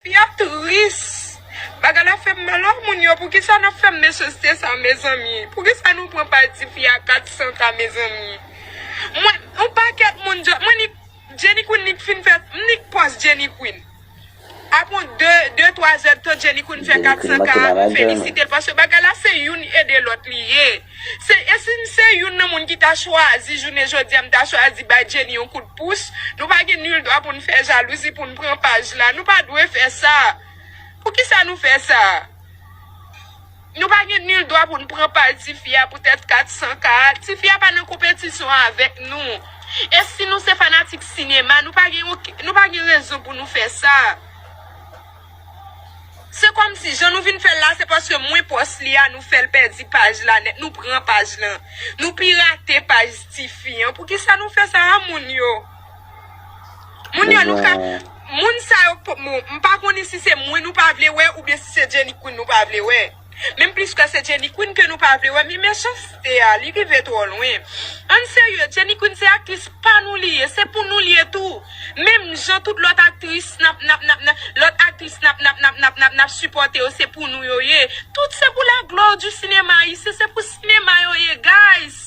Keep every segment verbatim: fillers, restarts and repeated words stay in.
Fi a tris. Bagay la fè m mal, oh, moun yo. Poukisa n ap fè m mechanste sa, mezanmi? Poukisa nou pran paj tifi a kat san K, mezanmi? Mwen, yon pakèt moun, djò-, mwen, ni Jenny Queen, ni fin fè, ni pòs Jenny Queen. Apre de, de, twa zèdtan, Jenny Queen fè kat san K, m felisite l, paske bagay la se youn ede lòt li ye. Se, e si m se youn nan moun ki ta chwazi jounen jodi a, m ta chwazi bay Jenny yon kout pous, nou pa gen nil dwa pou n fè jalouzi, pou n pran paj la. Nou pa dwe fè sa. Poukisa nou fè sa? Nou pa gen nil dwa pou n pran paj tifi a poutèt kat san K. Tifi a pa nan konpetisyon avèk nou. E si nou se fanatik sinema, nou pa gen oke-, nou pa gen rezon pou nou fè sa. Se kòmsi jan nou vin fè l la, se paske mwen pòs li a, nou fè l pèdi paj la nèt, nou pran paj lan, nou pirate paj tifi an. Poukisa nou fè sa a, moun yo? Moun yo, nou ka, moun sa yo, bon, m pa konnen si se mwen nou pa vle wè, oubyen si se Jenny Queen nou pa vle wè. Men m plis kwè se Jenny Queen ke nou pa vle wè, men mechanste a, li rive twò lwen. Ann serye, Jenny Queen se aktris pa nou li ye, se pou nou li ye tou. Menm jan tout lòt aktris n ap, n ap, n ap, n ap, lòt aktris n ap, n ap, n ap, n ap, n ap, n ap sipòte yo, se pou nou yo ye. Tout se pou la gloire du cinéma haïtien, se pou sinema yo ye, guys.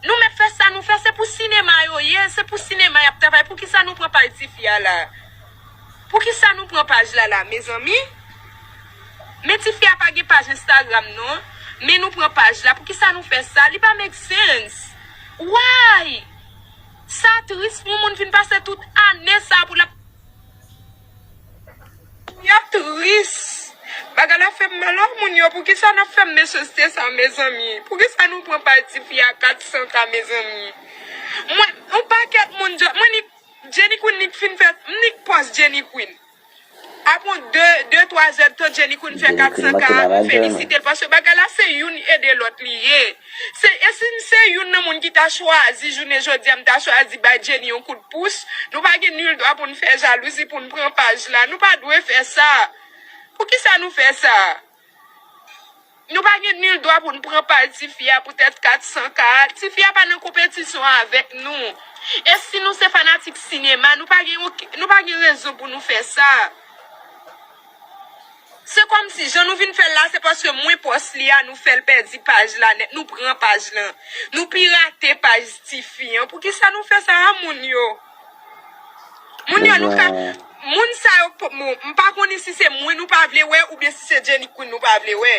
Nou mèt fè sa nou fè, se pou sinema yo ye, se pou sinema y ap travay. Poukisa nou pran paj tifi a la? Poukisa nou pran paj la la, mezanmi? Men tifi a pa gen paj Instagram non. Men nou pran paj la. Poukisa nou fè sa? Li pa make sense. Why? Sa tris pou moun vin pase tout ane sa pou l ap Y ap tris. Bagay la fè m mal, oh, moun yo. Poukisa n ap fè m mechanste sa, mezanmi? Poukisa nou pran paj tifi a kat san K, mezanmi? Mwen, yon pakèt moun, djò-, mwen, ni Jenny Queen, ni fin fè, ni pòs Jenny Queen. Apre de, de, twa zèdtan, Jenny Queen fè kat san K, m felisite l, paske bagay la se youn ede lòt li ye. Se, e si m se youn nan moun ki ta chwazi jounen jodi a, m ta chwazi bay Jenny yon kout pous, nou pa gen nil dwa pou n fè jalouzi, pou n pran paj la. Nou pa dwe fè sa. Poukisa nou fè sa? Nou pa gen nil dwa pou n pran paj tifi a poutèt kat san K. Tifi a pa nan konpetisyon avèk nou. E si nou se fanatik sinema, nou pa gen oke-, nou pa gen rezon pou nou fè sa. Se kòmsi jan nou vin fè l la, se paske mwen pòs li a, nou fè l pèdi paj la nèt, nou pran paj lan, nou pirate paj tifi an. Poukisa nou fè sa a, moun yo? Moun yo, nou ka, moun sa yo, bon, m pa konnen si se mwen nou pa vle wè, oubyen si se Jenny Queen nou pa vle wè.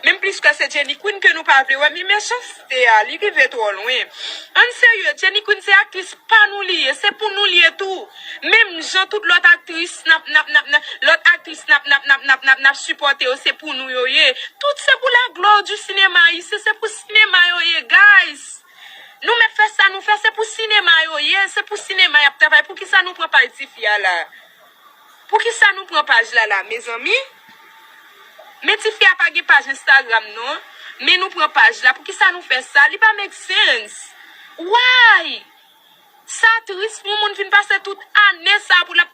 Men m plis kwè se Jenny Queen ke nou pa vle wè, men mechanste a, li rive twò lwen. Ann serye, Jenny Queen se aktris pa nou li ye, se pou nou li ye tou. Menm jan tout lòt aktris n ap, n ap, n ap, n ap, lòt aktris n ap, n ap, n ap, n ap, n ap, n ap sipòte yo, se pou nou yo ye. Tout se pou la gloire du cinéma haïtien, se pou sinema yo ye, guys. Nou mèt fè sa nou fè, se pou sinema yo ye, se pou sinema y ap travay. Poukisa nou pran paj tifi a la? Poukisa nou pran paj la la, mezanmi? Men tifi a pa gen paj Instagram non. Men nou pran paj la. Poukisa nou fè sa? Li pa make sense. Why? Sa tris pou moun vin pase tout ane sa pou l ap